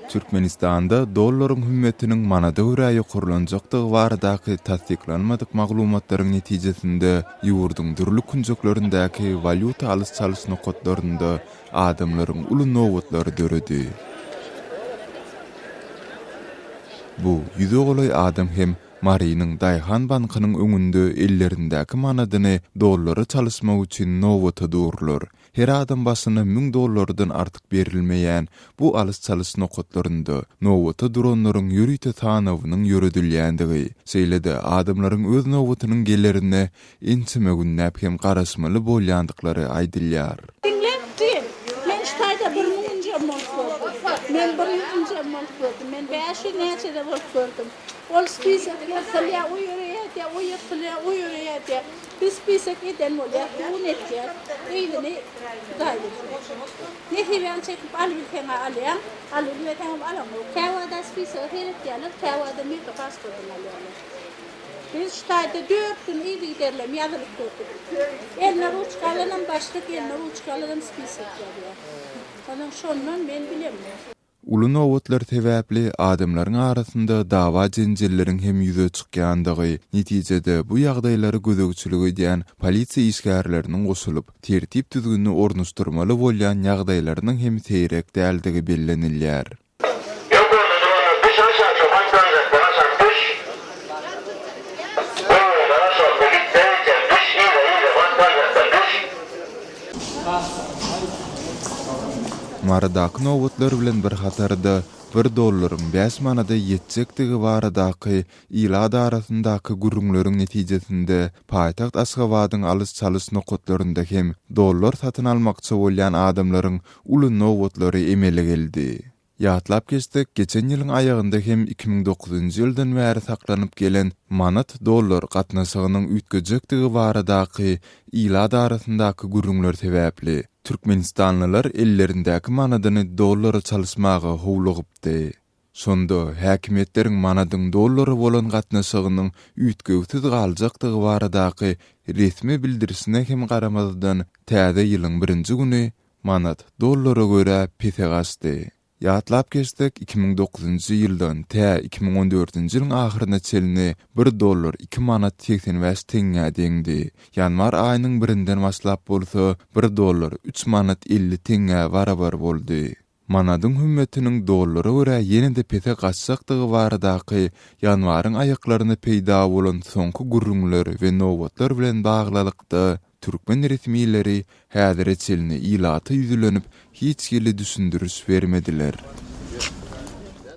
Türkmenistanda dollaryň hümmetiniň manada görä ýokarlanjakdygy baradaky tassyklanmadyk maglumatlaryň netijesinde ýurduň dürli künjeklerindäki walýuta alyş-çalyş nokatlarynda adamlaryň uly nobatlary döredi. Bu ýüze golaý adam hem Marynyň Daýhan bankynyň öňünde ellerindäki manadyny dollara çalyşmak üçin nobata durlar. Her adam başyna müň dollardan artyk berilmeýän bu alyş-çalyş nokatlarynda nobata duranlaryň ýörite sanawynyň ýöredilýändigi, şeýle-de adamlaryň öz nobatynyň gelerine ençeme günläp hem garaşmaly bolýandyklary aýdylýar. Diňle, diý, men şu taýda bir müňünjem bolup gördüm. Men bir ýüzünjem bolup gördüm. Men 500 näçede bolup gördüm. Ol spisok ýyrtylýar, o ýere ýetýär, o ýyrtylýar, o ýere ýetýär. Biz spisok eden bolýas, bu gün etýäs. Yzyny Hudaý bilsin. Nesibäňi çekip alybilseň-ä alýaň, alybilmeseňem alaňok. Käwagda spisoga seretýärler, käwagda ýeke pasportyny alýarlar. Biz şu taýda dört gün yzygiderlem ýazylyp gördük. Eline ruçka alanam başlyk, eline ruçka alanam spisok ýazýar. Onsoň şondan men bilemok. Uly nobatlar sebäpli adamlaryň arasynda dawa-jenjelleriň hem ýüze çykýandygy, netijede bu ýagdaýlara gözegçilik edýän polisiýa işgärleriniň goşulyp, tertip-düzgüni ornaşdyrmaly bolýan ýagdaýlarynyň hem seýrek däldigi bellenilýär. Ýokarda duranlar düş aşak çopan saňjakdan aşak düş. Gowadan aşakda gitmek eken düş yza yza bas saňjakdan düş. Marydaky nobatlar bilen bir hatarda bir dollaryň bäş manada ýetjekdigi baradaky ilat arasyndaky gürrüňleriň netijesinde paýtagt Aşgabadyň alyş-çalyş nokatlarynda hem dollar satyn almakçy bolýan adamlaryň uly nobatlary emele geldi. Ýatlap geçsek, geçen ýylyň aýagynda hem 2009-njy ýyldan bäri saklanyp gelen manat-dollar gatnaşygynyň üýtgejekdigi baradaky ilat arasyndaky gürrüňler sebäpli, türkmenistanlylar ellerindäki manadyny dollara çalyşmaga howlugypdy. Şonda häkimiýetleriň manadyň dollara bolan gatnaşygynyň üýtgewsiz galjakdygy baradaky resmi bildirişine hem garamazdan, täze ýylyň birinji güni Manat dollara görä pese gaçdy. Ýatlap geçsek, 2009-njy ýyldan tä 2014-nji ýylyň ahyryna çenli bir dollar iki manat 85 teňňä deňdi. Ýanwar aýynyň birinden başlap bolsa, bir dollar üç manat 50 teňňä barabar boldy. Manadyň hümmetiniň dollara görä ýene-de pese gaçjakdygy baradaky ýanwaryň aýaklarynda peýda bolan soňky gürrüňler we nobatlar bilen baglylykda, türkmen resmileri häzire çenli ilata ýüzlenip hiç hili düşündiriş bermediler.